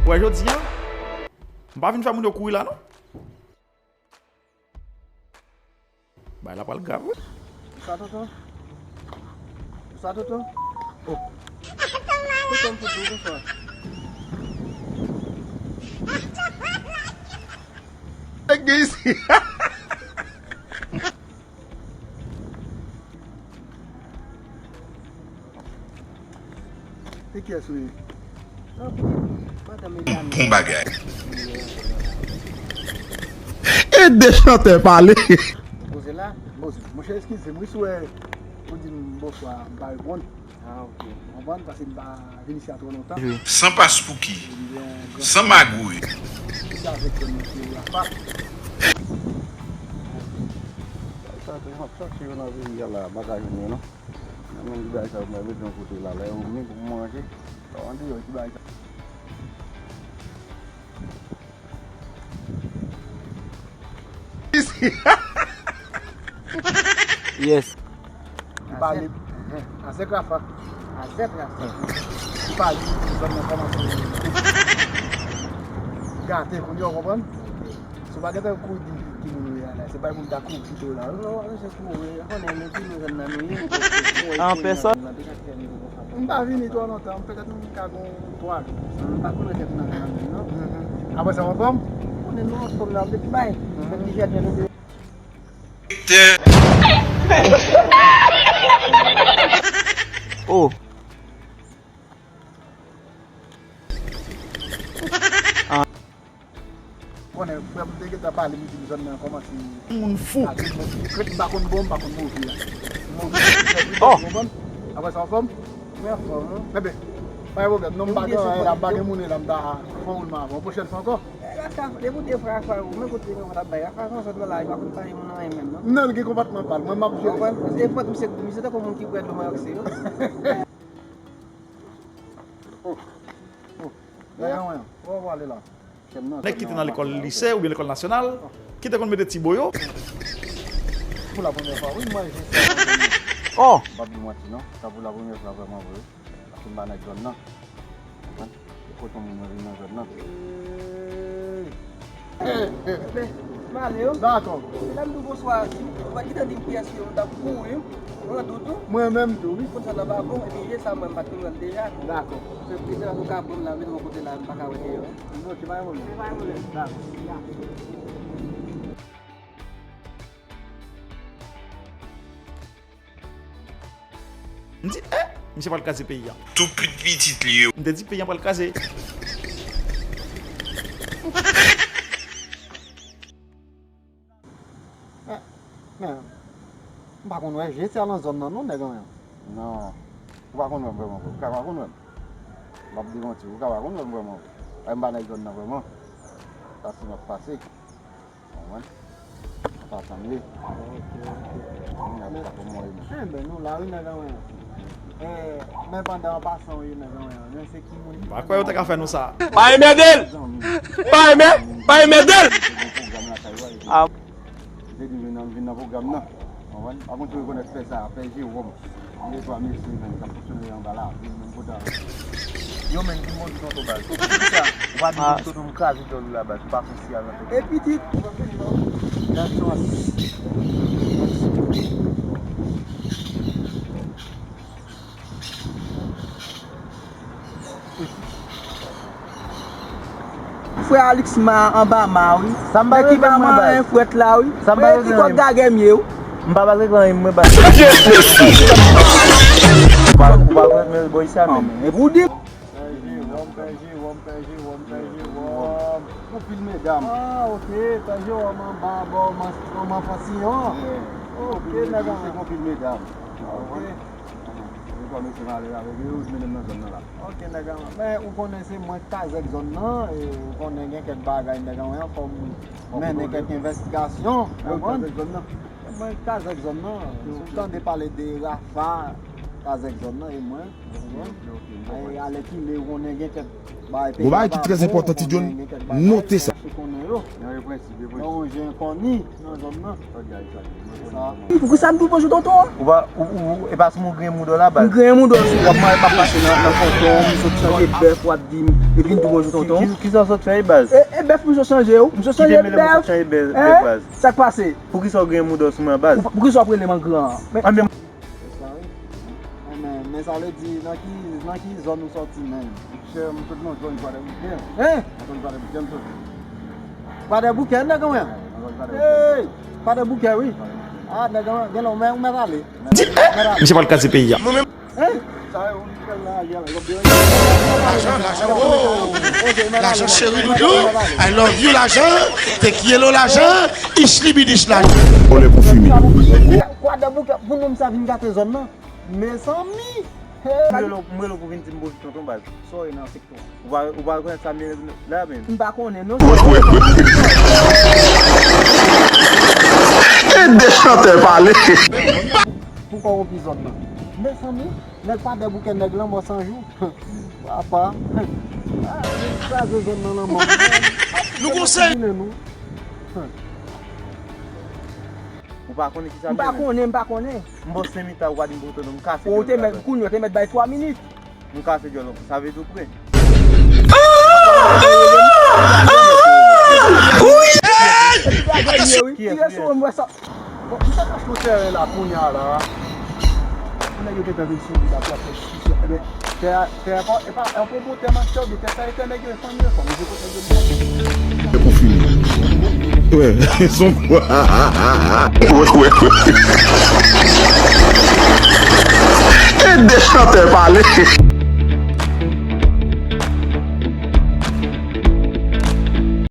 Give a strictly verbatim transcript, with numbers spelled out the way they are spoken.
Wè jodi a, m pa vin fè moun yo kouri la non. Bagay la pral grav wi. Sa tonton? Sa tonton? Oh. Tonton m fout ou konsa. Nèg gen isi. Se kiyès ou ye? Madanm Eliane. Bon bagay. E de chantè pale. Poze la. Poze. Monchè, eskize m, wi, si w wè ou di m bonswa, m pa reponn. Ah, ok. Ou konprann? Paske m pa vin isi a twò lontan. San paspouki, san magouy. Sa avèk yon mesye Rafa. Sa te ap chache yo nan peyi a la, pa ka jwenn yo non. Nan menm ti bagay sa yo, mwen mete yon kote la, lè yo vini pou manje, yo andeyò ti bagay sa. Yes. Li pale. Azèk Rafa. Azèk Rafa. Li pale, zòn nan kòmanse gate kounye a, w konprann? Si w pa gentan kouri di ki moun ou ye a la, se bay moun ta kouri kite w la. Non, se kouri, ou konnen, men ki nou jwenn nan nou ye. An pèsòn. M pa vini twò lontan, petèt m ka gon twa jou. M pa konnen tèt nan nan men non. Apre sa, w anfòm? Ou konnen nou anfòm la, m te bay. Mwen ti jèn yo. Oh. Konnen, frè m te gentan pale, m di m zòn nan kòmanse. Moun fou. Krèt m pa konn bon, m pa konn move a. Move, oh, ou konprann? Apre sa, anfòm? Mwen anfòm, wi. Enben, pa gen pwoblèm. Non, m pa gen anyen la, m pa gen moun la, m ta fè woulman avan. Pwochèn fwa ankò. Depi w te frè ak frè ou, men kote nou konn ap bay. Ak frè sa, sòt nan la, li pa konn pale moun anyen menm, non. Non, li gen konpòtman pa l. Mwen, m ap jere. Ou konprann? Se fòt misye, misye tankou moun ki bwè dlo mayòk se yo. Oh, oh. Nèg an mwen, wè w ale la. Nèg ki te nan lekòl lise oubyen lekòl nasyonal, ki te konn mete ti boyo. Pou la premyè fwa, wi, mwen je sa. Oh! M p ap di w manti, non. Sa pou la premyè fwa vrèman vre. Paske m pa nèg zòn nan. Konprann? E kote yon moun mwen vin nan zòn nan. Hey! Hey, hey. M ale, wi. Dakò. Se la m di w bonswa. Ou pa t gentan di m kiyès ou ye, m t ap kouri, m pran dout ou. Mwen menm tou, wi. Konn sa nan pa bon, epi je sa mwen, m pa t konn wè l deja. Dakò. Se preferans ou ka ban m la, met yon kote la, m pa ka wè deyò. Ok, pa gen pwoblèm. Pa gen pwoblèm. Dakò. M di, eh, misye pral kraze peyi a. Tou pit pitit li yo. M te di peyi a pral kraze. Men, men, m pa konn wè je sa nan zòn nan non, nèg anyen. Non. Ou pa konn wè m vrèman vre. Ou ka pa konn wè m. M p ap di manti, ou ka pa konn wè m vrèman vre. Ay, m pa nèg zòn nan vrèman. Sa se m ap pase. Konprann? Sa pa sanble. Ok, ok. Moun ap sa pou mwen. Enben, nou la, wi, nèg anyen. Eh, men pandan an pasan, wi, nèg anyen. Men se ki moun ki... Pa kwè yo te ka fè nou sa. Pa enmède l! Pa enmè-, pa enmède l! Ah. Li te di vin nan, vin nan pwogram nan. Konprann? Pa konn si w rekonèt fè sa, fè Jewòm. Gen de twa mesye menm k ap fonksyone anba lavi, menm kote a. Yo menm ki modi tonton baz. Ou pa di moun tonton m kraze dyòl ou la baz, ou pa konsi a nan tonton. E pitit. Nan sans. Frè Alix ma anba ma wi. Sa m pa regle mwen baz. Nèg ki pa manyen frèt la wi. Sa m pa regle mwen. Frè ti kòk gagè m ye wi. M pa baz regle anyen mwen baz. Dye mesi. Ou pa, ou pa regle men bò isi a menm. Epi ou di. Pè Jewòm, pè Jewòm, pè Jewòm, pè Jewòm. Anpil medam. Ah, ok. Pè Jewòm anba bò man, man Fansiyon. Ok, nèg an. Se anpil medam. Ok. Ou konnen se valè avèk yo, ou mennen m nan zòn nan la. Ok, nèg an. Men ou konnen se mwen k kazèk zòn nan, e ou konnen gen kèk bagay nèg an, fò m mennen kèk envestigasyon, ou konprann? Mwen k kazèk zòn nan. Si w tande pale de Rafa, Kazèk zòn nan e mwen. Ay, alèkile, ou konnen gen kèk bagay. Gon bagay ki trè enpòtan, Ti John, note sa. Ou konnen yo. Nan yon koni nan zòn nan. Poukisa m di w bonjou tonton an? Ou pa, ou, ou, e pa sou mwen grenn mouda w la, baz. M grenn mouda w sou w ap mande m ap pase nan, nan tonton, m sot chanje bèf, w ap di m, epi m di w bonjou tonton. Ki, ki, kisa w sot fè, baz? E, e bèf m sot chanje, wi. M sot chanje bèf. Sa k pase? Poukisa w grenn mouda w sou mwen, baz? Poukisa w ap rele m an gran an? Sa wi. Men, men sa vle di, nan ki, nan ki zòn ou sòti menm? Monchè, m sot nan zòn Kwadèboukè. Hein? Nan zòn Kwadèboukè m soti. Kwadèboukè, nèg mwen. Nan zòn Kwadèboukè. Hey! Kwadèboukè, wi. Ah, nèg mwen, gen lè ou mèt, ou mèt ale. Di, eh! Misye pral kraze peyi a. Hein? Sa yo, ou li fè la, y a, y a, Lajan, lajan, oh! Lajan cheri doudou, I love you, lajan. Te quiero, lajan. Ish libidish, lajan. Olè pou fini. Kwadèboukè, pou nonm sa vin gate zòn nan. Mezanmi! Hey! M rele w, m rele w pou vin di m bonjou tonton, baz. Sa w ye nan sektè? Ou pa, ou pa rekonèt sa m ye la menm? M pa konnen non. Ede chantè pale. Pou kòwonpi zòn nan. Mezanmi, nèg Kwadèboukè, nèg lanmò san jou. Papa. Ah, nèg kraze zòn nan lanmò. Nou gon seri. Ou pa konnen kisa m pa konnen, m pa konnen. M bò senk mita, ou pa di m pou tonton, m kase djòl la. Ou te mèt, kounye a, ou te mèt bay twa minit. M kase djòl la, sa vle di w prè. Tire sou mwen, sa. Bon, m te achte yon tèren la, kounye a la. Pou nèg yo gentan vin sou li la, pou ap fè diskisyon. Ebyen, tè a, tè a, e pa, e pa yon bon tè, machè, oubyen tè sa, e tè nèg yo. E pou fini. Wè, son. Wè, wè, wè. Ede chantè pale.